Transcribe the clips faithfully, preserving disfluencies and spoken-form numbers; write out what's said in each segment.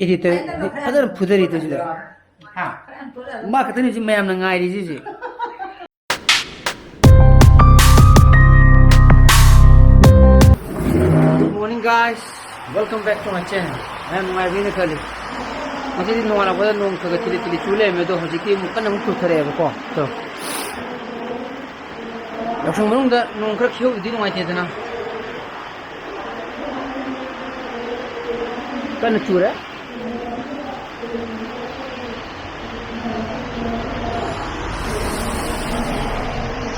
ꯑꯩꯗꯤ ꯇ-, ꯐꯖꯅ ꯐꯨꯊꯔꯤ ꯇꯧꯁꯤꯜꯂꯦ꯫ ꯍꯥ? ꯃꯥ ꯈꯛꯇꯅꯤ ꯍꯧꯖꯤꯛ ꯃꯌꯥꯝꯅ ꯉꯥꯏꯔꯤꯁꯤꯁꯦ꯫ Good morning, guys. Welcome back to my channel. ꯃꯌꯥꯝ ꯅꯨꯡꯉꯥꯏꯕꯤꯅ ꯈꯜꯂꯤ꯫ ꯉꯁꯤꯗꯤ ꯅꯣꯡꯉꯥꯜꯂꯛꯄꯗ ꯅꯣꯡ ꯈꯔ ꯈꯔ ꯊꯤꯂꯤ ꯊꯤꯂꯤ ꯆꯨ ꯂꯩꯔꯝꯃꯦ, ꯑꯗꯣ ꯍꯧꯖꯤꯛꯇꯤ ꯑꯃꯨꯛ ꯀꯟꯅ ꯑꯃꯨꯛ ꯆꯨꯊꯔꯛꯑꯦꯕꯀꯣ꯫ ꯑꯗꯣ ꯌꯥꯎꯁꯪ ꯃꯅꯨꯡꯗ ꯅꯣꯡ ꯈꯔ ꯈꯤꯍꯧꯕꯗꯤ ꯅꯨꯡꯉꯥꯏꯇꯦꯗꯅ꯫ ꯀꯟꯅ ꯆꯨꯔꯦ꯫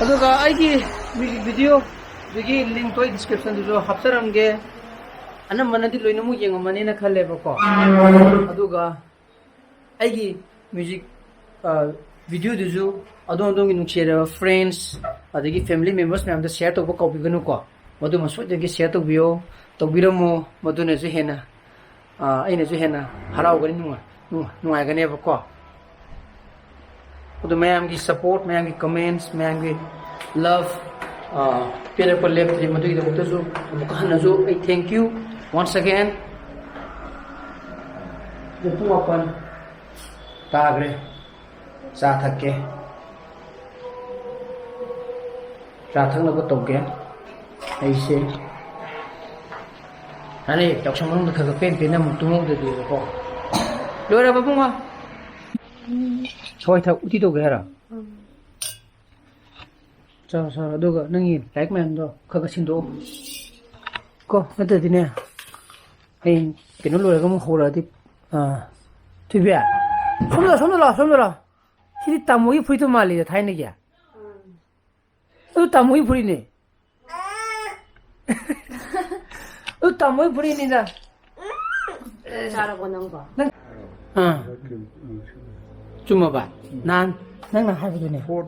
ꯑꯗꯨꯒ ꯑꯩꯒꯤ music video ꯑꯗꯨꯒꯤ link ꯇꯣ ꯑꯩ description ꯗꯁꯨ ꯍꯥꯞꯆꯔꯝꯒꯦ꯫ ꯑꯅꯝꯕꯅꯗꯤ ꯂꯣꯏꯅꯃꯛ ꯌꯦꯡꯉꯝꯃꯅꯤꯅ ꯈꯜꯂꯦꯕꯀꯣ꯫ ꯑꯗꯨꯒ ꯑꯩꯒꯤ music, ꯑ, video ꯗꯨꯁꯨ ꯑꯗꯣꯝ ꯑꯗꯣꯝꯒꯤ ꯅꯨꯡꯁꯤꯔꯕ friends ꯑꯗꯒꯤ family members ꯃꯌꯥꯝꯗ share ꯇꯧꯕ ꯀꯥꯎꯕꯤꯒꯅꯨꯀꯣ꯫ ꯃꯗꯨꯃ ꯁꯣꯏꯗꯅꯒꯤ share ꯇꯧꯕꯤꯌꯣ, ꯇꯧꯕꯤꯔꯝꯃꯣ꯫ ꯃꯗꯨꯅꯁꯨ ꯍꯦꯟꯅ, ꯑ, ꯑꯩꯅꯁꯨ ꯍꯦꯟꯅ ꯍꯔꯥꯎꯒꯅꯤ, ꯅꯨꯡꯉꯥꯏ-, ꯅꯨꯡꯉꯥꯏ-, ꯅꯨꯡꯉꯥꯏꯒꯅꯦꯕꯀꯣ꯫ ꯑꯗꯨ ꯃꯌꯥꯝꯒꯤ support, ꯃꯌꯥꯝꯒꯤ comments, ꯃꯌꯥꯝꯒꯤ love, ꯑ, ꯄꯤꯔꯛꯄ ꯂꯦꯞꯇ꯭ꯔꯤ꯫ ꯃꯗꯨꯒꯤꯗꯃꯛꯇꯁꯨ ꯑꯃꯨꯛꯀ ꯍꯟꯅꯁꯨ ꯑꯩ thank you once again꯫ ꯄꯨꯡ ꯃꯥꯄꯟ ꯇꯥꯈ꯭ꯔꯦ꯫ ꯆꯥ ꯊꯛꯀꯦ꯫ ꯆꯥ ꯊꯛꯅꯕ ꯇꯧꯒꯦ꯫ ꯑꯩꯁꯦ ꯑꯅꯦ ꯌꯥꯎꯁꯪ ꯃꯅꯨꯡꯗ ꯈꯔ ꯈꯔ ꯄꯦꯟ ꯄꯦꯟꯅ ꯑꯃꯨꯛ ꯇꯨꯝꯍꯧꯗ꯭ꯔꯗꯤꯕꯀꯣ꯫ ꯂꯣꯏꯔꯕ ꯏꯕꯨꯡꯉꯣ? ꯍꯋꯥꯏ ꯊꯛ ꯎꯇꯤ ꯇꯧꯒꯦ ꯍꯥꯏꯔꯣ? ꯆꯥꯔꯣ, ꯆꯥꯔꯣ꯫ ꯑꯗꯨꯒ ꯅꯪꯒꯤ ꯂꯥꯏꯔꯤꯛ ꯃꯌꯥꯝꯗꯣ ꯈꯔ ꯈꯔ ꯁꯤꯟꯗꯣꯛꯑꯣ꯫ ꯀꯣ, ꯅꯠꯇ꯭ꯔꯗꯤꯅꯦ, ꯍꯌꯦꯡ ꯀꯩꯅꯣ ꯂꯣꯏꯔꯒ ꯑꯃꯨꯛ ꯍꯧꯔꯛꯑꯗꯤ, ꯑꯥ, ꯊꯣꯏꯕꯤ, ꯁꯣꯝꯗ ꯂꯥꯛꯑꯣ, ꯁꯣꯝꯗ ꯂꯥꯛꯑꯣ, ꯁꯣꯝꯗ ꯂꯥꯛꯑꯣ꯫ ꯁꯤꯗꯤ ꯇꯥꯃꯣꯒꯤ ꯐꯨꯔꯤꯠꯇꯣ ꯃꯥꯜꯂꯤꯗ, ꯊꯥꯏꯅꯒꯤ꯫ ꯑꯗꯨ ꯇꯥꯃꯣꯒꯤ ꯐꯨꯔꯤꯠꯅꯦ꯫ ꯑꯗꯨ ꯇꯥꯃꯣꯒꯤ ꯐꯨꯔꯤꯠꯅꯤꯗ꯫ ꯆꯥꯔꯕꯣ ꯅꯪꯕꯣ? ꯅꯪ, ꯑꯥ꯫ ꯆꯨꯝꯃꯕ? ꯅꯍꯥꯟ ꯅꯪꯅ ꯍꯥꯏꯕꯗꯨꯅꯦ꯫ ꯄꯣꯠ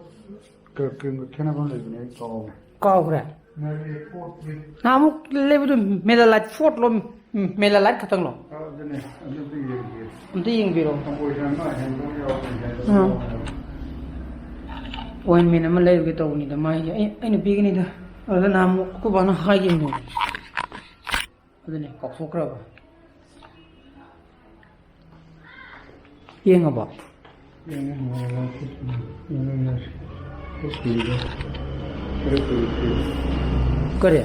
ꯀ-, ꯀ-, ꯈꯦꯠꯅꯕ ꯑꯃ ꯂꯩꯕꯅꯦ, ꯑꯩ ꯀꯥꯎꯔꯦ꯫ ꯀꯥꯎꯈ꯭ꯔꯦ? ꯃꯥꯒꯤ ꯄꯣꯠ ꯐꯨꯔꯤꯠ꯫ ꯅꯍꯥꯟꯃꯨꯛ ꯂꯩꯕꯗꯨ ꯃꯦꯂꯥꯂꯥꯏꯠ ꯐꯣꯔꯠꯂꯣ, ꯎꯝ, ꯃꯦꯂꯥꯂꯥꯏꯠ ꯈꯛꯇꯪꯂꯣ? ꯑꯗꯨꯅꯦ, ꯑꯗꯨꯗꯤ ꯌꯦꯡꯒꯦ꯫ ꯑꯝꯇ ꯌꯦꯡꯕꯤꯔꯣ꯫ ꯀꯝꯄꯣꯖꯤꯁꯟ ꯑꯃ ꯍꯦꯟꯕ ꯌꯥꯎꯕꯅꯦ, ꯍꯦꯟꯕ ꯑꯥ꯫ ꯌꯥꯎꯕꯅꯦ꯫ ꯑꯣꯏꯟꯃꯦꯟ ꯑꯃ ꯂꯩꯔꯨꯒꯦ ꯇꯧꯕꯅꯤꯗ, ꯃꯥꯏꯒꯤ꯫ ꯑꯩ, ꯑꯩꯅ ꯄꯤꯒꯅꯤꯗ꯫ ꯑꯗꯨꯗ ꯅꯍꯥꯟꯃꯨꯛ ꯑꯩꯈꯣꯏ ꯕꯥꯅ ꯍꯥꯏꯈꯤꯕꯅꯦ꯫ ꯑꯗꯨꯅꯦ, ꯀꯥꯎꯊꯣꯛꯈ꯭ꯔꯕ꯫ ꯌꯦꯡꯉꯕꯣ? ꯀꯔꯤ?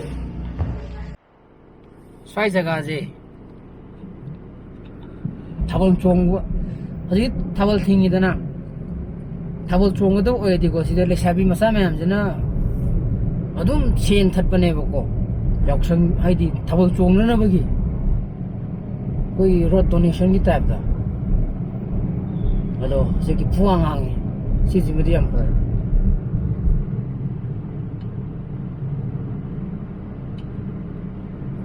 ꯁ꯭ꯋꯥꯏ ꯖꯒꯥꯁꯦ ꯊꯥꯕꯜ ꯆꯣꯡꯕ, ꯍꯧꯖꯤꯛ ꯊꯥꯕꯜ ꯊꯤꯡꯉꯤꯗꯅ, ꯊꯥꯕꯜ ꯆꯣꯡꯒꯗꯕ ꯑꯣꯏꯔꯗꯤꯀꯣ, ꯁꯤꯗ ꯂꯩꯁꯥꯕꯤ ꯃꯆꯥ ꯃꯌꯥꯝꯁꯤꯅ ꯑꯗꯨꯝ ꯁꯦꯟ ꯊꯠꯄꯅꯦꯕꯀꯣ, ꯌꯥꯎꯁꯪ ꯍꯥꯏꯗꯤ ꯊꯥꯕꯜ ꯆꯣꯡꯅꯅꯕꯒꯤ꯫ ꯑꯩꯈꯣꯏꯒꯤ ꯔꯣꯠ ꯗꯣꯅꯦꯁꯟꯒꯤ ꯇꯥꯏꯞꯇ꯫ ꯑꯗꯣ ꯍꯧꯖꯤꯛꯇꯤ ꯐꯨꯋꯥꯡ ꯍꯥꯡꯉꯤ꯫ ꯁꯤꯁꯤꯃꯗꯤ ꯌꯥꯝ ꯐꯔꯦ꯫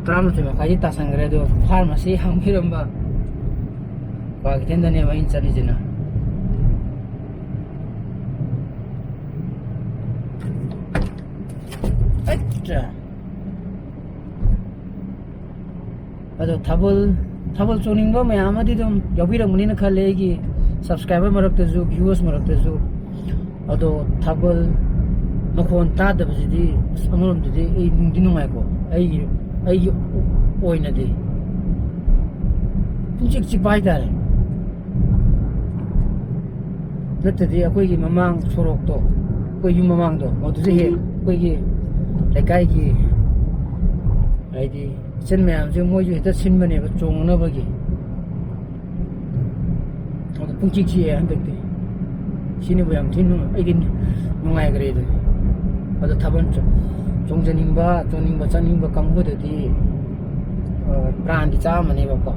ꯇꯔꯥꯃꯥꯊꯣꯏ ꯃꯈꯥꯏꯗꯤ ꯇꯥꯁꯟꯈ꯭ꯔꯦ꯫ ꯑꯗꯣ ꯐꯥꯔꯃꯥꯁꯤ ꯍꯥꯡꯕꯤꯔꯝꯕ ꯀ꯭ꯋꯥꯀꯩꯊꯦꯜꯗꯅꯦꯕ ꯑꯩꯅ ꯆꯠꯂꯤꯁꯤꯅ꯫ ꯑꯠꯆꯥ꯫ ꯑꯗꯣ ꯊꯥꯕꯜ, ꯊꯥꯕꯜ ꯆꯣꯡꯅꯤꯡꯕ ꯃꯌꯥꯝ ꯑꯃꯗꯤ ꯑꯗꯨꯝ ꯌꯥꯎꯕꯤꯔꯝꯒꯅꯤꯅ ꯈꯜꯂꯦ, ꯑꯩꯒꯤ subscriber ꯃꯔꯛꯇꯁꯨ, viewers ꯃꯔꯛꯇꯁꯨ꯫ ꯑꯗꯣ ꯊꯥꯕꯜ ꯃꯈꯣꯟ ꯇꯥꯗꯕꯁꯤꯗꯤ ꯑꯁ ꯑꯃꯔꯣꯝꯗꯗꯤ ꯑꯩ ꯅꯨꯡꯗꯤ ꯅꯨꯡꯉꯥꯏꯀꯣ, ꯑꯩꯒꯤ, ꯑꯩꯒꯤ ꯑꯣꯏꯅꯗꯤ ꯄꯨꯡꯆꯤꯛ ꯆꯤꯛꯄ ꯍꯥꯏꯇꯥꯔꯦ꯫ ꯅꯠꯇ꯭ꯔꯗꯤ ꯑꯩꯈꯣꯏꯒꯤ ꯃꯃꯥꯡ ꯁꯣꯔꯣꯛꯇꯣ, ꯑꯩꯈꯣꯏ ꯌꯨꯝ ꯃꯃꯥꯡꯗꯣ, ꯃꯗꯨꯗ ꯍꯦꯛ ꯑꯩꯈꯣꯏꯒꯤ ꯂꯩꯀꯥꯏꯒꯤ, ꯍꯥꯏꯗꯤ, ꯏꯆꯟ ꯃꯌꯥꯝꯁꯦ ꯃꯣꯏꯁꯨ ꯍꯦꯛꯇ ꯁꯤꯟꯕꯅꯦꯕ ꯆꯣꯡꯅꯕꯒꯤ꯫ ꯑꯗꯣ ꯄꯨꯡꯆꯤꯛ ꯆꯤꯛꯑꯦ ꯍꯟꯗꯛꯇꯤ꯫ ꯁꯤꯅꯕꯨ ꯌꯥꯝ ꯊꯤꯅ ꯅꯨꯡ-, ꯑꯩꯗꯤ ꯅꯨꯡꯉꯥꯏꯈ꯭ꯔꯦ ꯑꯗꯨꯗꯤ꯫ ꯑꯗꯣ ꯊꯥꯕꯜ ꯆꯣ-, ꯆꯣꯡꯖꯅꯤꯡꯕ, ꯆꯣꯡꯅꯤꯡꯕ, ꯆꯠꯅꯤꯡꯕ ꯀꯥꯡꯕꯨꯗꯗꯤ, ꯑ, ꯄ꯭ꯔꯥꯟꯗꯤ ꯆꯥꯛꯑꯝꯃꯅꯦꯕꯀꯣ꯫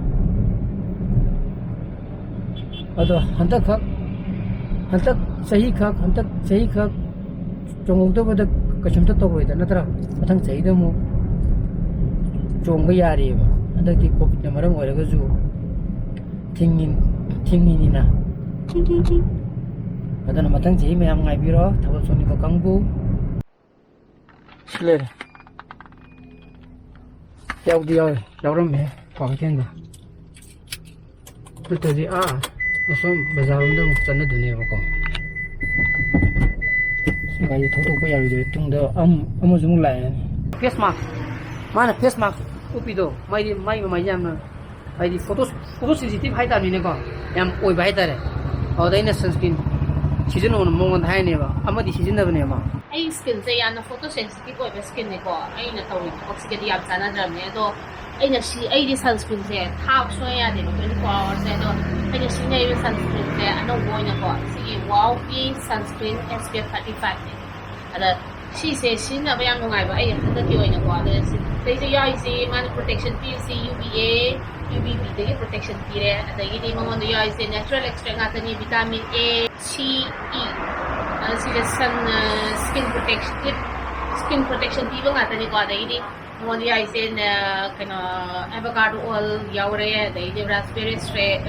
ꯑꯗꯣ ꯍꯟꯗꯛꯈꯛ, ꯍꯟꯗꯛ ꯆꯍꯤꯈꯛ, ꯍꯟꯗꯛ ꯆꯍꯤꯈꯛ ꯆꯣꯡꯍꯧꯗꯕꯗ ꯀꯩꯁꯨꯝꯇ ꯇꯧꯔꯣꯏꯗ, ꯅꯠꯇ꯭ꯔꯥ? ꯃꯊꯪ ꯆꯍꯤꯗ ꯑꯃꯨꯛ ꯆꯣꯡꯕ ꯌꯥꯔꯤꯑꯕ꯫ ꯍꯟꯗꯛꯇꯤ ꯀꯣꯚꯤꯗꯅ ꯃꯔꯝ ꯑꯣꯏꯔꯒꯁꯨ ꯊꯤꯡꯉꯤ-, ꯊꯤꯡꯉꯤꯅꯤꯅ꯫ ꯑꯗꯨꯅ ꯃꯊꯪ ꯆꯍꯤ ꯃꯌꯥꯝ ꯉꯥꯏꯕꯤꯔꯣ, ꯊꯥꯕꯜ ꯆꯣꯡꯅꯤꯡꯕ ꯀꯥꯡꯕꯨ꯫ ꯁꯤ ꯂꯩꯔꯦ꯫ ꯌꯥꯎꯗꯤ ꯌꯥꯎꯔꯦ, ꯌꯥꯎꯔꯝꯃꯦ ꯀ꯭ꯋꯥꯀꯩꯊꯦꯜꯗ꯫ ꯅꯠꯇ꯭ꯔꯗꯤ ꯑꯥ ꯑꯁꯣꯝ ꯕꯖꯥꯔ ꯂꯣꯝꯗ ꯑꯃꯨꯛ ꯆꯠꯅꯗꯣꯏꯅꯦꯕꯀꯣ꯫ ꯒꯥꯔꯤ ꯊꯧꯗꯣꯛꯄ ꯌꯥꯔꯣꯏꯗꯣꯏ ꯇꯨꯡꯗ ꯑꯃ-, ꯑꯃꯁꯨ ꯑꯃꯨꯛ ꯂꯥꯛꯑꯦ꯫ Face mask꯫ ꯃꯥꯅ face mask ꯎꯞꯄꯤꯗꯣ, ꯃꯥꯏꯗꯤ, ꯃꯥꯏ ꯃꯃꯥꯏꯁꯦ ꯌꯥꯝꯅ ꯍꯥꯏꯗꯤ ꯐꯣꯇꯣ ꯐꯣꯇꯣ ꯁꯦꯟꯁꯤꯇꯤꯚ ꯍꯥꯏꯇꯥꯔꯅꯤꯅꯦꯀꯣ, ꯌꯥꯝ ꯑꯣꯏꯕ ꯍꯥꯏꯇꯥꯔꯦ꯫ ꯑꯗꯨꯗ ꯑꯩꯅ ꯁꯟꯁꯀ꯭ꯔꯤꯟ ꯁꯤꯖꯤꯟꯅꯧꯅ ꯃꯉꯣꯟꯗ ꯍꯥꯏꯅꯦꯕ, ꯑꯃꯗꯤ ꯁꯤꯖꯤꯟꯅꯕꯅꯦꯕ꯫ ꯑꯩ ꯁ꯭ꯀꯤꯟꯁꯦ ꯌꯥꯝꯅ ꯐꯣꯇꯣ ꯁꯦꯟꯁꯤꯇꯤꯚ ꯑꯣꯏꯕ ꯁ꯭ꯀꯤꯟꯅꯦꯀꯣ꯫ ꯑꯩꯅ ꯇꯧꯔꯤꯕ ꯊꯕꯛꯁꯤꯒꯗꯤ ꯌꯥꯝ ꯆꯥꯟꯅꯗ꯭ꯔꯕꯅꯦ꯫ ꯑꯗꯣ ꯑꯩꯅ ꯁꯤ ꯑꯩꯗꯤ ꯁꯟꯁꯀ꯭ꯔꯤꯟꯁꯦ ꯊꯥꯕ ꯁꯨꯡꯌꯥ ꯌꯥꯗꯦꯕ, ꯇ꯭ꯋꯦꯟꯇꯤ ꯐꯣꯔ ꯑꯋꯥꯔꯁꯦ꯫ ꯑꯗꯣ ꯑꯩꯅ ꯁꯤꯖꯤꯟꯅꯔꯤꯕ ꯁꯟꯁꯀ꯭ꯔꯤꯟꯁꯦ ꯑꯅꯧꯕ ꯑꯣꯏꯅꯀꯣ, ꯁꯤꯒꯤ ꯋꯥꯎꯒꯤ sunscreen S P F thirty ꯐꯥꯏꯚꯅꯦ꯫ ꯑꯗ ꯁꯤꯁꯦ ꯁꯤꯖꯤꯟꯅꯕ ꯌꯥꯝ ꯅꯨꯡꯉꯥꯏꯕ ꯑꯩ ꯍꯟꯗꯛꯀꯤ ꯑꯣꯏꯅꯀꯣ꯫ ꯑꯗ ꯁꯤꯗꯩꯁꯤꯗ ꯌꯥꯎꯔꯤꯁꯤ ꯃꯥꯅ ꯄ꯭ꯔꯣꯇꯦꯛꯁꯟ ꯄꯤꯔꯤꯁꯤ U V A, U V ꯕꯤꯗꯒꯤ ꯄ꯭ꯔꯣꯇꯦꯛꯁꯟ ꯄꯤꯔꯦ꯫ ꯑꯗꯒꯤꯗꯤ ꯃꯉꯣꯟꯗ ꯌꯥꯎꯔꯤꯁꯦ ꯅꯦꯆꯔꯦꯜ ꯑꯦꯛꯁꯇ꯭ꯔꯦꯛ ꯉꯥꯛꯇꯅꯤ, ꯚꯤꯇꯥꯃꯤꯟ ꯑꯦ, ꯁꯤ, ꯏ꯫ ꯑꯗ ꯁꯤꯗ sun skin protection skin protection ꯄꯤꯕ ꯉꯥꯛꯇꯅꯤꯀꯣ꯫ ꯑꯗꯒꯤꯗꯤ ꯃꯉꯣꯟꯗ ꯌꯥꯎꯔꯤꯁꯦ ꯅ-, ꯀꯩꯅꯣ, ꯑꯦꯚꯣꯀꯥꯗꯣ ꯑꯣꯏꯜ ꯌꯥꯎꯔꯦ, ꯑꯗꯩꯗꯤ ꯔꯥꯁꯕꯦꯔꯤ ꯑꯦꯛꯁꯇ꯭ꯔꯦꯛ,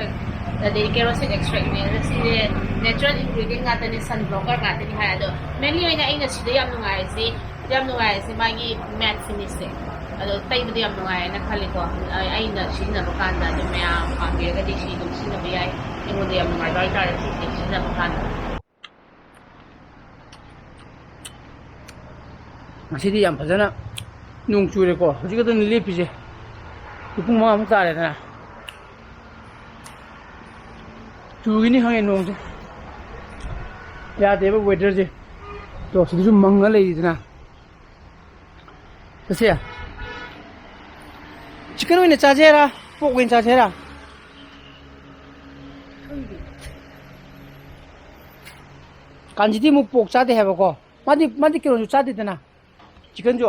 ꯑꯗꯩ ꯀꯦꯔꯣꯁꯤꯟ ꯑꯦꯛꯁꯇ꯭ꯔꯦꯛꯅꯦ꯫ ꯑꯗ ꯁꯤꯁꯦ ꯅꯦꯆꯔꯦꯜ ꯏꯟꯒ꯭ꯔꯤꯗꯤꯌꯦꯟ ꯉꯥꯛꯇꯅꯤ, ꯁꯟ ꯕ꯭ꯂꯣꯀꯔ ꯉꯥꯛꯇꯅꯤ ꯍꯥꯏ꯫ ꯑꯗꯣ ꯃꯦꯟꯂꯤ ꯑꯣꯏꯅ ꯑꯩꯅ ꯁꯤꯗ ꯌꯥꯝ ꯅꯨꯡꯉꯥꯏꯔꯤꯁꯤ, ꯁꯤꯗ ꯌꯥꯝ ꯅꯨꯡꯉꯥꯏꯔꯤꯁꯤ ꯃꯥꯒꯤ ꯃꯦꯠ ꯐꯤꯅꯤꯁꯁꯦ꯫ ꯑꯗꯣ ꯇꯩꯕꯗ ꯌꯥꯝ ꯅꯨꯡꯉꯥꯏꯌꯦꯅ ꯈꯜꯂꯤꯀꯣ꯫ ꯑꯩ-, ꯑꯩꯅ ꯁꯤꯖꯤꯟꯅꯕ ꯀꯥꯟꯗ ꯑꯗꯨꯝ ꯃꯌꯥꯝ ꯄꯥꯝꯕꯤꯔꯒꯗꯤ ꯁꯤ ꯑꯗꯨꯝ ꯁꯤꯖꯤꯟꯅꯕ ꯌꯥꯏ꯫ ꯑꯩꯉꯣꯟꯗ ꯌꯥꯝ ꯅꯨꯡꯉꯥꯏꯕ ꯍꯥꯏꯇꯥꯔꯦ ꯁꯤꯁꯦ ꯁꯤꯖꯤꯟꯅꯕ ꯀꯥꯟꯗ꯫ ꯉꯁꯤꯗꯤ ꯌꯥꯝ ꯐꯖꯅ ꯅꯣꯡ ꯆꯨꯔꯦꯀꯣ꯫ ꯍꯧꯖꯤꯛ ꯈꯛꯇꯅꯤ ꯂꯦꯞꯄꯤꯁꯦ꯫ ꯄꯨꯡ ꯃꯉꯥꯃꯨꯛ ꯇꯥꯔꯦꯗꯅ꯫ ꯆꯨꯒꯤꯅꯤ ꯈꯪꯉꯦ ꯅꯣꯡꯁꯦ꯫ ꯌꯥꯗꯦꯕ ꯋꯦꯗꯔꯁꯦ꯫ ꯇꯣ, ꯁꯤꯗꯁꯨ ꯃꯪꯉ ꯂꯩꯔꯤꯗꯅ꯫ ꯆꯠꯁꯦ꯫ ꯆꯤꯛꯀꯟ ꯑꯣꯏꯅ ꯆꯥꯁꯦ ꯍꯥꯏꯔꯥ? ꯄꯣꯛ ꯑꯣꯏꯅ ꯆꯥꯁꯦ ꯍꯥꯏꯔꯥ? ꯀꯥꯟꯁꯤꯗꯤ ꯑꯃꯨꯛ ꯄꯣꯛ ꯆꯥꯗꯦ ꯍꯥꯏꯕꯀꯣ꯫ ꯃꯥꯗꯤ, ꯃꯥꯗꯤ ꯀꯩꯅꯣꯁꯨ ꯆꯥꯗꯦꯗꯅ꯫ ꯆꯤꯛꯀꯟꯁꯨ꯫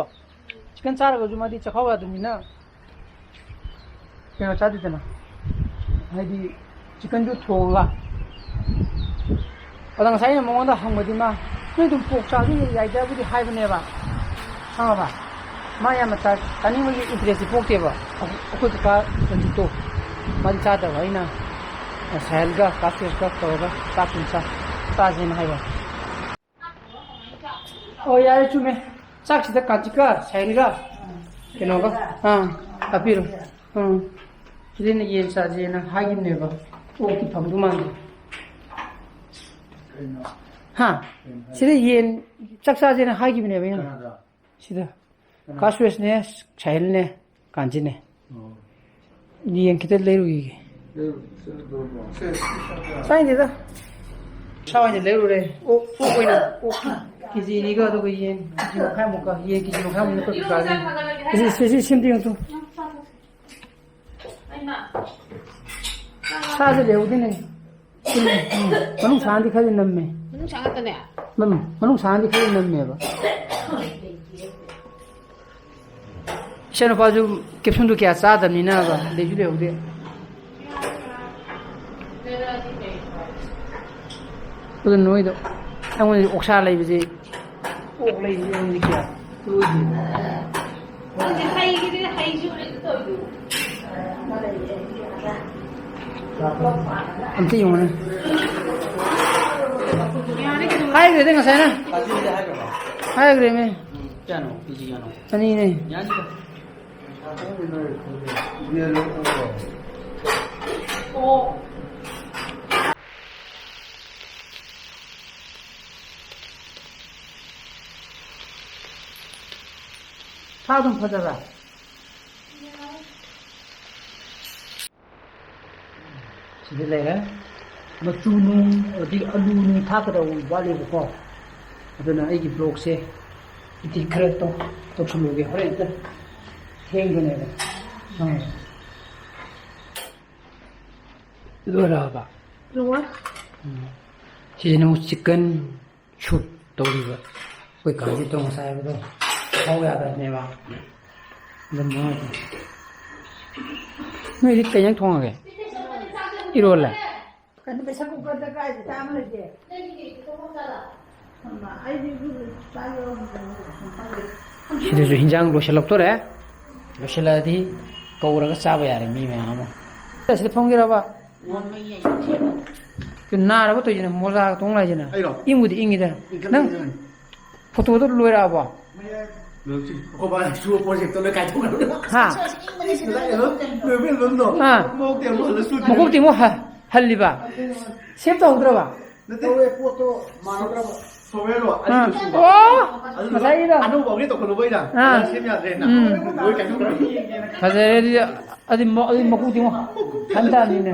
ꯆꯤꯛꯀꯟ ꯆꯥꯔꯒꯁꯨ ꯃꯥꯗꯤ ꯆꯥꯛꯈꯥꯎ ꯌꯥꯗꯕꯅꯤꯅ ꯀꯩꯅꯣ ꯆꯥꯗꯦꯗꯅ꯫ ꯍꯥꯏꯗꯤ ꯆꯤꯛꯀꯟꯗꯨ ꯊꯣꯡꯉꯒ꯫ ꯑꯗ ꯉꯁꯥꯏ ꯑꯩꯅ ꯃꯉꯣꯟꯗ ꯍꯪꯕꯗꯤ ꯃꯥ, "ꯅꯣꯏ ꯑꯗꯨꯝ ꯄꯣꯛ ꯆꯥꯕꯗꯤ ꯌꯥꯏꯗꯕꯨꯗꯤ" ꯍꯥꯏꯕꯅꯦꯕ꯫ ꯈꯪꯉꯕ? ꯃꯥ ꯌꯥꯝꯅ ꯆꯥ-, ꯆꯥꯅꯤꯡꯕꯒꯤ ꯏꯟꯇꯔꯦꯁꯇꯤ ꯄꯣꯛꯇꯦꯕ꯫ ꯑꯩꯈꯣꯏ ꯀꯀꯥ ꯔꯟꯖꯤꯠꯇꯣ, ꯃꯥꯗꯤ ꯆꯥꯗꯕ꯫ ꯑꯩꯅ ꯁꯥꯍꯦꯜꯒ ꯀꯥ ꯁꯨꯔꯦꯁꯀ ꯇꯧꯔꯒ ꯆꯥꯛ ꯑꯗꯨꯝ ꯆꯥ-, ꯆꯥꯁꯦꯅ ꯍꯥꯏꯕ꯫ ꯑꯣ, ꯌꯥꯔꯦ, ꯆꯨꯝꯃꯦ꯫ ꯆꯥꯛꯁꯤꯗ ꯀꯥꯟꯆꯤꯛꯀ ꯁꯥꯍꯦꯜꯒ ꯀꯩꯅꯣꯒ, ꯑꯥ, ꯍꯥꯞꯄꯤꯔꯣ꯫ ꯎꯝ꯫ ꯁꯤꯗ ꯑꯩꯅ ꯌꯦꯟ ꯆꯥꯁꯦꯅ ꯍꯥꯏꯈꯤꯕꯅꯦꯕ꯫ ꯑꯣꯛꯇꯤ ꯐꯪꯗꯧ ꯃꯥꯟꯗꯦ꯫ ꯍꯥ? ꯁꯤꯗ ꯌꯦꯟ ꯆꯥꯛ ꯆꯥꯁꯦꯅ ꯍꯥꯏꯈꯤꯕꯅꯦꯕ ꯑꯩꯅ꯫ ꯀꯅꯥꯗ? ꯁꯤꯗ꯫ ꯀꯅꯥ? ꯀꯥ ꯁꯨꯔꯦꯁꯅꯦ, ꯁꯥꯍꯦꯜꯅꯦ, ꯀꯥꯟꯆꯤꯅꯦ꯫ ꯑꯣ꯫ ꯌꯦꯟ ꯈꯤꯇ ꯂꯩꯔꯨꯈꯤꯒꯦ꯫ ꯂꯩꯔꯨ-, ꯆꯠꯂꯨꯔꯕꯣ? ꯁꯦ, ꯁꯤ ꯆꯥꯛ ꯆꯥ-, ꯆꯥꯏꯗꯦꯗ꯫ ꯁꯥ ꯑꯣꯏꯅ ꯂꯩꯔꯨꯔꯦ꯫ ꯑꯣꯛ, ꯑꯣꯛ ꯑꯣꯏꯅ, ꯑꯣꯛ ꯀꯦꯖꯤ ꯑꯅꯤꯒ ꯑꯗꯨꯒ ꯌꯦꯟ ꯀꯦꯖꯤ ꯃꯈꯥꯏꯃꯨꯛꯀ, ꯌꯦꯟ ꯀꯦꯖꯤ ꯃꯈꯥꯏꯃꯨꯛ ꯅꯠꯇ꯭ꯔꯁꯨ ꯆꯥꯒꯦ꯫ ꯁꯤ, ꯁꯤ, ꯁꯤ, ꯁꯤ ꯑꯝꯇ ꯌꯦꯡꯉꯨ ꯇꯨ꯫ ꯁꯥꯁꯦ ꯂꯩꯍꯧꯗꯦꯅꯦ꯫ ꯎꯝ, ꯃꯅꯨꯡ ꯁꯥꯗꯤ ꯈꯔꯗꯤ ꯅꯝꯃꯦ꯫ ꯃꯅꯨꯡ ꯁꯥ ꯉꯥꯛꯇꯅꯦ? ꯅꯝ-, ꯃꯅꯨꯡ ꯁꯥꯗꯤ ꯈꯔꯗꯤ ꯅꯝꯃꯦꯕ꯫ ꯏꯆꯥꯅꯨꯄꯥꯁꯨ ꯀꯦꯞꯁꯨꯟꯗꯣ ꯀꯌꯥ ꯆꯥꯗꯕꯅꯤꯅꯕ, ꯂꯩꯁꯨ ꯂꯩꯍꯧꯗꯦ꯫ ꯑꯗꯨ ꯅꯣꯏꯗꯣ ꯑꯩꯉꯣꯟꯗꯗꯤ ꯑꯣꯛꯁꯥ ꯂꯩꯕꯁꯦ, ꯑꯣꯛ ꯂꯩꯕꯁꯦ ꯑꯩꯉꯣꯟꯗꯗꯤ ꯀꯌꯥ ꯂꯣꯏꯗꯦ꯫ ꯅꯪꯗꯤ ꯍꯩꯒꯤꯗꯤ ꯍꯩꯁꯨ ꯍꯩꯁꯨ ꯇꯧꯔꯤꯗꯨ꯫ ꯑꯝꯇ ꯌꯦꯡꯉꯨꯅꯦ꯫ ꯍꯥꯏꯈ꯭ꯔꯦꯗ ꯉꯁꯥꯏꯅ꯫ ꯍꯥꯏꯈ꯭ꯔꯦꯃꯦ꯫ ꯀꯌꯥꯅꯣ? ꯀꯦꯖꯤ ꯀꯌꯥꯅꯣ? ꯑꯅꯤꯅꯦ꯫ ꯌꯥꯅꯤꯗ꯫ ꯁꯥ ꯑꯗꯨꯝ ꯐꯖꯕ꯭ꯔꯥ? ꯁꯤꯗ ꯂꯩꯔꯦ꯫ ꯃꯆꯨ ꯅꯨꯡ, ꯑꯗꯒꯤ ꯑꯂꯨ ꯅꯨꯡ ꯊꯥꯛꯀꯗꯧꯕ ꯋꯥꯠꯂꯦꯕꯀꯣ꯫ ꯑꯗꯨꯅ ꯑꯩꯒꯤ vlogꯁꯦ edit ꯈꯔ ꯇꯧ-, ꯇꯧꯁꯜꯂꯨꯒꯦ꯫ ꯍꯣꯔꯦꯟ ꯍꯦꯛꯇ ꯊꯦꯡꯗꯣꯏꯅꯦꯕ꯫ ꯎꯝ꯫ ꯂꯣꯏꯔꯛꯑꯕ? ꯂꯣꯏꯔꯦ꯫ ꯎꯝ꯫ ꯁꯤꯁꯤꯅ ꯑꯃꯨꯛ chicken soup ꯇꯧꯔꯤꯕ꯫ ꯑꯩꯈꯣꯏ ꯀꯥꯡꯁꯤ ꯇꯧ ꯉꯁꯥꯏ ꯍꯥꯏꯕꯗꯣ ꯊꯥꯎ ꯌꯥꯗꯕꯅꯦꯕ꯫ ꯑꯗꯨꯝ ꯅꯨꯡꯉꯥꯏꯇꯦ꯫ ꯅꯣꯏꯗꯤ ꯀꯩ ꯏꯟꯖꯥꯡ ꯊꯣꯡꯉꯒꯦ? ꯏꯔꯣꯜꯂꯦ? ꯀꯩꯅꯣ, pressure cookerꯗ ꯀꯥꯏꯗ ꯆꯥꯕ ꯂꯩꯒꯦ? ꯍꯩꯃꯥ, ꯑꯩꯗꯤ ꯑꯗꯨ ꯆꯥ ꯌꯥꯎꯔꯝꯗ꯭ꯔꯦ꯫ ꯁꯤꯗꯁꯨ ꯍꯤꯟꯖꯥꯡ ꯂꯣꯏꯁꯤꯜꯂꯛꯇꯣꯔꯦ꯫ ꯂꯣꯏꯁꯤꯜꯂꯛꯑꯗꯤ ꯀꯧꯔꯒ ꯆꯥꯕ ꯌꯥꯔꯦ ꯃꯤ ꯃꯌꯥꯝ ꯑꯃ꯫ ꯑꯁꯤꯗ ꯐꯝꯒꯦꯔꯕ? ꯀꯩꯅꯣ ꯅꯥꯔꯕ ꯇꯧꯔꯤꯁꯤꯅ, ꯃꯣꯖꯥꯒ ꯇꯣꯡ ꯂꯥꯛꯏꯁꯤꯅ? ꯑꯩꯔꯣ? ꯏꯪꯕꯨꯗꯤ ꯏꯪꯉꯤꯗ꯫ ꯏꯪꯈꯠꯂꯛꯏ ꯅꯪ ꯏꯪꯈꯠꯂꯛꯏ꯫ Photoꯗꯣ ꯂꯣꯏꯔꯛꯑꯕꯣ? ꯂꯣꯏꯔꯛꯇ꯭ꯔꯤ꯫ ꯑꯩꯈꯣꯏ ꯕꯥꯅ ꯁꯨꯕ projectꯇꯣ ꯂꯣꯏ ꯀꯥꯏꯊꯣꯛꯈ꯭ꯔꯕ꯫ ꯍꯥ? ꯂꯣꯏꯕ albumꯗꯣ꯫ ꯑꯥ꯫ ꯃꯀꯣꯛꯇꯩ ꯑꯃꯨꯛ ꯍꯜꯂ ꯁꯨꯗꯣꯏꯅꯦ꯫ ꯃꯀꯣꯛꯇꯩ ꯑꯃꯨꯛ ꯍ-, ꯍꯜꯂꯤꯕ? Save ꯇꯧꯍꯧꯗ꯭ꯔꯕ? ꯅꯠꯇꯦ꯫ ꯇꯧꯋꯦ, ꯄꯣꯠꯇꯣ ꯃꯥꯟꯅꯗ꯭ꯔꯕ꯫ Softwareꯗꯣ ꯑꯥ꯫ ꯑꯔꯤꯕ ꯁꯨꯕ꯫ ꯑꯣ! ꯑꯗꯨꯗꯨꯒ ꯉꯁꯥꯏꯒꯤꯗꯣ? ꯑꯅꯧꯕ upgrade ꯇꯧꯈꯠꯂꯨꯕ ꯑꯩꯅ꯫ ꯑꯥ꯫ ꯑꯗꯨ ꯁꯦꯝ ꯌꯥꯗ꯭ꯔꯦꯅ꯫ ꯎꯝ꯫ ꯂꯣꯏ ꯀꯥꯏꯊꯣꯛꯈ꯭ꯔꯕ꯫ ꯐꯖꯔꯦ ꯑꯗꯨꯗꯤ꯫ ꯑꯗꯨ ꯃ-, ꯑꯗꯨ ꯃꯀꯨꯗꯤ ꯑꯃꯨꯛ ꯍꯟꯊꯅꯤꯅꯦ꯫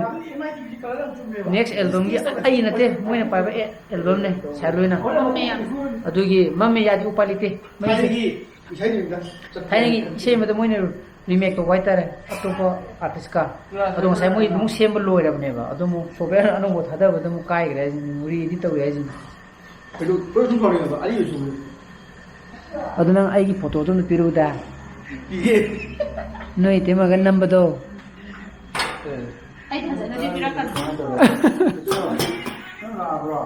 Next albumꯒꯤ ꯑꯩ ꯅꯠꯇꯦ, ꯃꯣꯏꯅ ꯄꯥꯏꯕ ꯑꯦ-, albumꯅꯦ ꯁꯥꯏ ꯂꯣꯏꯅ꯫ ꯑꯗꯨꯒꯤ ꯃꯝꯃꯦ ꯌꯥꯗꯤ ꯎꯄꯥꯏ ꯂꯩꯇꯦ꯫ ꯃꯩꯁꯦ ꯊꯥꯏꯅꯒꯤ ꯏꯁꯩ ꯑꯃꯗ ꯃꯣꯏꯅ remake ꯇꯧꯕ ꯍꯥꯏꯇꯥꯔꯦ, ꯑꯇꯣꯞꯄ artistꯀ꯫ ꯑꯗꯣ ꯉꯁꯥꯏ ꯃꯣꯏ ꯑꯗꯨꯝ ꯁꯦꯝꯕ ꯂꯣꯏꯔꯕꯅꯦꯕ, ꯑꯗꯨ ꯑꯃꯨꯛ software ꯑꯅꯧꯕ ꯊꯥꯗꯕꯗ ꯑꯃꯨꯛ ꯀꯥꯏꯈ꯭ꯔꯦ ꯍꯥꯏꯁꯤꯅꯤ, re-edit ꯇꯧꯔꯦ ꯍꯥꯏꯁꯤꯅꯤ꯫ ꯀꯩꯅꯣ, ꯄꯨꯂꯞ ꯑꯗꯨꯝ ꯐꯪꯉꯦꯕ, ꯑꯔꯤꯕꯁꯨ꯫ ꯑꯗꯨ ꯅꯪ ꯑꯩꯒꯤ photoꯗꯣ ꯑꯝꯇ ꯄꯤꯔꯛꯎꯗ꯫ ꯄꯤꯒꯦ꯫ ꯅꯣꯏ ꯏꯇꯩꯃꯒ ꯅꯝꯕꯗꯣ꯫ ꯑꯦ꯫ ꯑꯩ ꯐꯖꯅꯗꯤ ꯄꯤꯔꯛꯀꯅꯤ꯫ ꯅꯪ ꯂꯥꯛꯑꯕ꯭ꯔꯣ?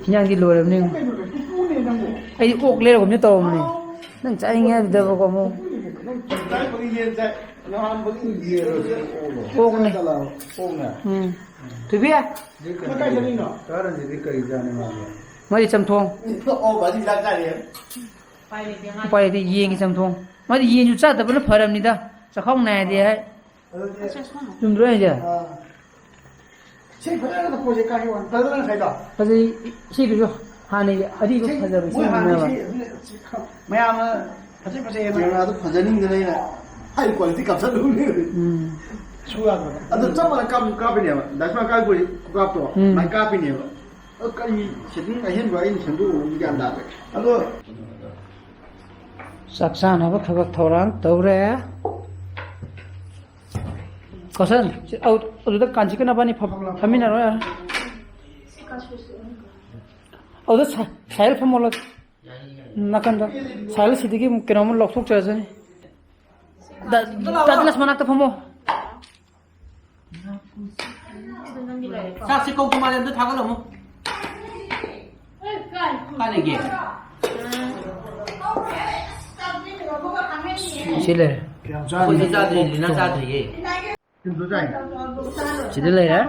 ꯍꯤꯟꯖꯥꯡꯗꯤ ꯂꯣꯏꯔꯕꯅꯤ꯫ ꯑꯩꯗꯤ ꯑꯣꯛ ꯂꯩꯔꯒꯨꯝꯁꯦ ꯇꯧꯔꯝꯕꯅꯤ꯫ ꯅꯪ ꯆꯥꯅꯤꯡꯉꯦ ꯍꯥꯏꯕꯗꯨꯗꯕꯀꯣ ꯑꯃꯨꯛ꯫ ꯅꯪ ꯆꯥꯅꯤꯡꯕꯒꯤ ꯌꯦꯟ ꯆꯥꯏ꯫ ꯅꯍꯥꯟꯕꯒꯤ ꯌꯦꯟ ꯑꯣꯛꯅꯦ꯫ ꯑꯣꯛꯅꯦ꯫ ꯎꯝ꯫ ꯊꯣꯏꯕꯤ꯫ ꯅꯪ ꯀꯥꯏ ꯆꯠꯂꯤꯅꯣ? ꯀꯥꯔꯟꯁꯤꯗꯤ ꯀꯔꯤ ꯆꯥꯅꯤ ꯃꯥꯗꯤ? ꯃꯥꯗꯤ ꯆꯝꯊꯣꯡ꯫ ꯑꯣ, ꯃꯥꯗꯤ ꯆꯥꯛ ꯆꯥꯔꯤ꯫ ꯎꯄꯥꯏ ꯂꯩꯇꯦ, ꯌꯦꯟꯒꯤ ꯆꯝꯊꯣꯡ꯫ ꯃꯥꯗꯤ ꯌꯦꯟꯁꯨ ꯆꯥꯗꯕꯅ ꯐꯔꯕꯅꯤꯗ꯫ ꯆꯥꯛꯈꯥꯎ ꯅꯥꯏꯗꯦ ꯍꯥꯏ꯫ ꯑꯗꯨꯗꯤ ꯆꯨꯝꯗ꯭ꯔꯣ ꯍꯥꯏꯁꯦ? ꯑꯥ꯫ ꯁꯤ ꯐꯖꯅ ꯄꯣꯠꯁꯦ ꯀꯥꯏ ꯋꯥꯅꯤ? ꯐꯖꯅ ꯉꯁꯥꯏꯗꯣ꯫ ꯐꯖꯩ, ꯁꯤꯗꯨꯁꯨ ꯍꯥꯟꯅꯒꯤ ꯑꯔꯤꯕ ꯁꯤ ꯐꯖꯕ ꯃꯣꯏ ꯍꯥꯟꯅ ꯁꯤꯖꯤꯟꯅꯕ꯫ ꯁꯤ, ꯁꯤ, ꯃꯌꯥꯝꯅ ꯐꯖꯩ, ꯐꯖꯩ ꯍꯥꯏꯅ꯫ ꯀꯦꯃꯦꯔꯥꯗꯣ ꯐꯖꯅꯤꯡꯗꯅ ꯑꯩꯅ high quality ꯀꯥꯞꯊꯠꯂꯨꯕꯅꯦ꯫ ꯎꯝ꯫ ꯁꯨ ꯌꯥꯗ꯭ꯔꯕ꯫ ꯑꯗꯣ ꯆꯞ ꯃꯥꯟꯅ ꯀꯥꯞ-, ꯀꯥꯞꯄꯤꯅꯦꯕ꯫ ꯗꯥ ꯁꯨꯃꯥꯏꯅ ꯀꯥꯞꯄꯤ ꯈꯨꯀꯥꯞꯇꯣ, ꯎꯝ꯫ ꯑꯗꯨꯃꯥꯏꯅ ꯀꯥꯞꯄꯤꯅꯦꯕ꯫ ꯑꯗꯣ ꯀꯔꯤ setting ꯑꯍꯦꯟꯕ ꯑꯩꯅ ꯁꯦꯝꯗꯣꯛꯎꯕꯅꯣ ꯒ꯭ꯌꯥꯟ ꯇꯥꯗ꯭ꯔꯦ꯫ ꯑꯗꯣ ꯆꯥꯛ ꯆꯥꯅꯕ ꯊꯕꯛ ꯊꯧꯔꯥꯡ ꯇꯧꯔꯦ꯫ ꯀꯣꯁꯟ, ꯁꯤ, ꯑꯧ, ꯑꯗꯨꯗ ꯀꯥꯟꯆꯤꯀ ꯅꯕꯥꯅꯤ ꯐꯝ-, ꯐꯝꯃꯤꯟꯅꯔꯣ ꯌꯥꯔꯦ꯫ ꯑꯗꯨꯗ ꯁꯥ-, ꯁꯥꯏꯜ ꯐꯝꯃꯣ ꯂꯥꯎ꯫ ꯅꯥꯀꯟꯗ꯫ ꯁꯥꯏꯜ ꯁꯤꯗꯒꯤ ꯑꯃꯨꯛ ꯀꯩꯅꯣꯝꯃ ꯂꯧꯊꯣꯛꯆꯔꯁꯅꯤ꯫ ꯗ-, ꯗ ꯂꯁ ꯃꯅꯥꯛꯇ ꯐꯝꯃꯣ꯫ ꯆꯥꯛꯁꯦ ꯀꯧ ꯇꯣꯉꯥꯟꯅ ꯑꯝꯇ ꯊꯥꯒꯠꯂꯝꯃꯣ꯫ ꯀꯥꯏ ꯂꯩꯒꯦ? ꯁꯤ ꯂꯩꯔꯦ꯫ ꯑꯩꯈꯣꯏꯗꯤ ꯆꯥꯗ꯭ꯔꯤ, ꯂꯤꯅꯥ ꯆꯥꯗ꯭ꯔꯤꯌꯦ꯫ ꯁꯤꯗ ꯂꯩꯔꯦ꯫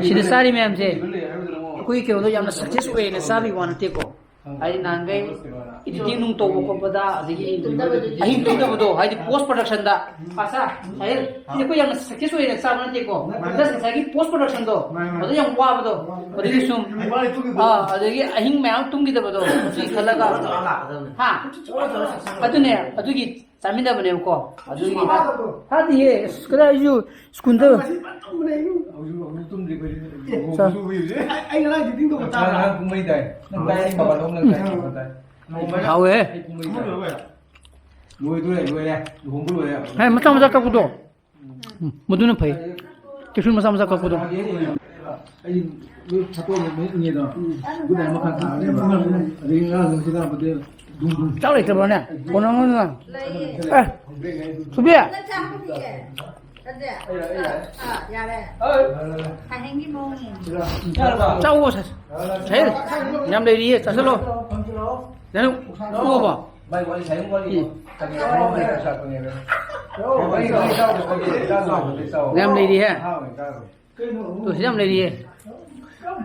ꯁꯤꯗ ꯆꯥꯔꯤ ꯃꯌꯥꯝꯁꯦ ꯑꯩꯈꯣꯏꯒꯤ ꯀꯩꯅꯣꯗꯣ ꯌꯥꯝꯅ success ꯑꯣꯏꯌꯦꯅ ꯆꯥꯕꯒꯤ ꯋꯥ ꯅꯠꯇꯦꯀꯣ꯫ ꯍꯥꯏꯗꯤ ꯅꯍꯥꯟꯈꯩ ꯏꯗꯤꯇꯤꯡ ꯅꯨꯡ ꯇꯧꯕ ꯈꯣꯠꯄꯗ, ꯑꯗꯒꯤ ꯑꯍꯤꯡ ꯇꯨꯝꯗꯕꯗꯣ, ꯍꯥꯏꯗꯤ ꯄꯣꯁ ꯄ꯭ꯔꯗꯛꯁꯟꯗ, ꯑꯁꯥ, ꯁꯥꯍꯤꯜ, ꯁꯤꯗꯤ ꯑꯩꯈꯣꯏ ꯌꯥꯝꯅ ꯁꯛꯁꯦꯁ ꯑꯣꯏꯅ ꯆꯥꯕ ꯅꯠꯇꯦꯀꯣ꯫ ꯄ꯭ꯂꯁ ꯉꯁꯥꯏꯒꯤ ꯄꯣꯁ ꯄ꯭ꯔꯗꯛꯁꯟꯗꯣ, ꯑꯗꯨ ꯌꯥꯝ ꯋꯥꯕꯗꯣ, ꯑꯗꯨꯒꯤ ꯁꯨꯝ, ꯑꯥ, ꯑꯗꯒꯤ ꯑꯍꯤꯡ ꯃꯌꯥꯝ ꯇꯨꯝꯈꯤꯗꯕꯗꯣ, ꯑꯗꯨꯒꯤ ꯈꯜꯂꯒ, ꯍꯥ, ꯑꯗꯨꯅꯦ, ꯑꯗꯨꯒꯤ ꯆꯥꯃꯤꯟꯅꯕꯅꯦꯕꯀꯣ꯫ ꯑꯗꯨꯒꯤ ꯐꯥꯗꯤꯌꯦ, ꯑꯁ, ꯀꯗꯥꯏ ꯑꯩꯁꯨ ꯁ꯭ꯀꯨꯜꯗ꯫ ꯍꯧꯖꯤꯛ ꯑꯃꯨꯛ ꯇꯨꯝꯗ꯭ꯔꯤ ꯑꯩꯈꯣꯏꯗꯤ꯫ ꯆꯥ- ꯑꯩ ꯉꯔꯥꯡ ꯏꯗꯤꯇꯤꯡ ꯇꯧꯕ ꯇꯥꯕ꯭ꯔꯥ? ꯉꯔꯥꯡ ꯀꯨꯝꯍꯩ ꯇꯥꯏ꯫ ꯅꯪ ꯇꯥꯏ, ꯑꯩ ꯕꯕꯥ ꯂꯧꯅ ꯇꯥꯏ, ꯇꯥꯏ꯫ ꯍꯥꯎꯋꯦ꯫ ꯑꯩ ꯀꯨꯝꯍꯩ ꯇꯥꯏ꯫ ꯂꯣꯏꯗꯣꯔꯦ, ꯂꯣꯏꯔꯦ꯫ ꯂꯨꯍꯣꯡꯕ ꯂꯣꯏꯔꯦ꯫ ꯍꯦ, ꯃꯆꯥ ꯃꯆꯥ ꯀꯛꯄꯗꯣ꯫ ꯎꯝ, ꯃꯗꯨꯅ ꯐꯩ꯫ ꯀꯦꯞꯁꯨꯜ ꯃꯆꯥ ꯃꯆꯥ ꯀꯛꯄꯗꯣ꯫ ꯑꯩ ꯂꯣꯏ ꯐꯣꯇꯣ ꯂꯣꯏ ꯏꯉꯦꯗꯣ꯫ ꯒꯨꯗ ꯅꯥꯏꯠ ꯑꯃꯈꯛ ꯊꯥꯔꯦꯕ꯫ ꯑꯗꯒꯤ ꯉꯔꯥꯡ ꯅꯨꯡꯊꯤꯜ ꯂꯥꯛꯄꯗꯤ ꯗꯨꯝ ꯗꯨꯝ꯫ ꯆꯥꯛ ꯂꯩꯇꯕ꯭ꯔꯣꯅꯦ? ꯀꯣꯟꯅ ꯉꯥꯏꯅ꯫ ꯑꯦ, ꯊꯣꯏꯕꯤ꯫ ꯅꯪ ꯆꯥꯛ ꯄꯨꯈꯤꯒꯦ꯫ ꯆꯠꯁꯦ? ꯑꯥ, ꯌꯥꯔꯦ꯫ ꯍꯌꯦꯡꯒꯤ ꯃꯑꯣꯡ ꯌꯦꯡꯁꯤ꯫ ꯆꯥꯎꯋꯣ, ꯁꯥ-, ꯁꯥꯍꯤꯜ꯫ ꯌꯥꯝ ꯂꯩꯔꯤꯌꯦ, ꯆꯥꯁꯤꯜꯂꯣ꯫ ꯅꯪ ꯎꯕꯣ? ꯎꯝ꯫ ꯌꯥꯝ ꯂꯩꯔꯤꯍꯦ꯫ ꯇꯨ, ꯁꯤ ꯌꯥꯝ ꯂꯩꯔꯤꯌꯦ꯫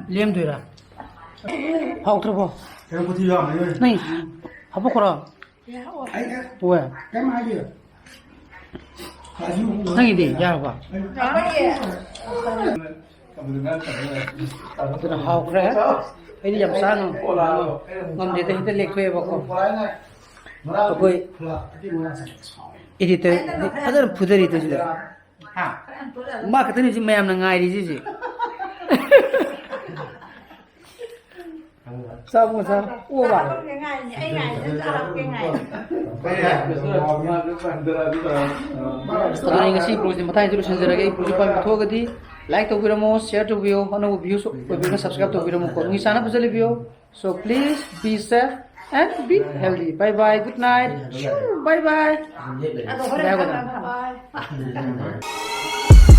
ꯂꯦꯝꯗꯣꯏꯔꯥ? ꯍꯥꯎꯇ꯭ꯔꯕꯣ? ꯀꯩꯅꯣ ꯀꯣꯊꯤ ꯌꯥꯎꯔꯝꯃꯅꯤ꯫ ꯅꯪ ꯍꯥꯄꯛꯈ꯭ꯔꯣ꯫ ꯍꯣꯏ꯫ ꯅꯪꯒꯤꯗꯤ ꯌꯥꯔꯕ? ꯑꯗꯨꯅ ꯍꯥꯎꯈ꯭ꯔꯦ꯫ ꯑꯩꯗꯤ ꯌꯥꯝ ꯆꯥ ꯉꯝ-, ꯉꯝꯗꯦꯗ, ꯍꯦꯛꯇ ꯂꯦꯛꯊꯣꯛꯑꯦꯕꯀꯣ꯫ ꯑꯩꯈꯣꯏ ꯏꯗꯤꯇꯔ ꯐꯖꯅ ꯐꯨꯊꯔꯤꯗ ꯁꯤꯗ꯫ ꯃꯥ ꯈꯛꯇꯅꯤ ꯍꯧꯖꯤꯛ ꯃꯌꯥꯝꯅ ꯉꯥꯏꯔꯤꯁꯤꯁꯦ꯫ ꯆꯥꯕ ꯆꯥ꯫ ꯑꯣ ꯕꯥ꯫ ꯆꯥꯍꯧꯒꯦ ꯉꯥꯏꯅꯦ꯫ ꯑꯩ ꯉꯥꯏꯗꯅ ꯆꯥꯍꯧꯒꯦ ꯉꯥꯏꯅꯦ꯫ ꯑꯗꯨꯅ ꯑꯩ ꯉꯁꯤ ꯕ꯭ꯂꯣꯒꯁꯦ ꯃꯇꯥꯡꯁꯤꯗ ꯂꯣꯏꯁꯤꯟꯖꯔꯒꯦ꯫ ꯑꯩ ꯕ꯭ꯂꯣꯒꯁꯦ ꯄꯥꯝꯕꯤꯊꯣꯛꯑꯒꯗꯤ ꯂꯥꯏꯛ ꯇꯧꯕꯤꯔꯝꯃꯣ, ꯁꯤꯌꯔ ꯇꯧꯕꯤꯌꯣ, ꯑꯅꯧꯕ ꯚ꯭ꯌꯨꯁ ꯑꯣꯏꯕꯤꯔꯒꯅ ꯁꯕꯁꯀ꯭ꯔꯥꯏꯕ ꯇꯧꯕꯤꯔꯝꯃꯣꯀꯣ꯫ ꯅꯨꯡꯒꯤ ꯆꯥꯟꯅ ꯐꯖꯅ ꯂꯩꯕꯤꯌꯣ꯫ So please be safe and be healthy. Bye bye. Good night. Shoo. Bye bye. ꯑꯗꯣ ꯍꯣꯔꯦꯟ ꯉꯥꯏꯈꯣ, ꯉꯥꯏꯈꯣ꯫ ꯉꯥꯏꯈꯣ꯫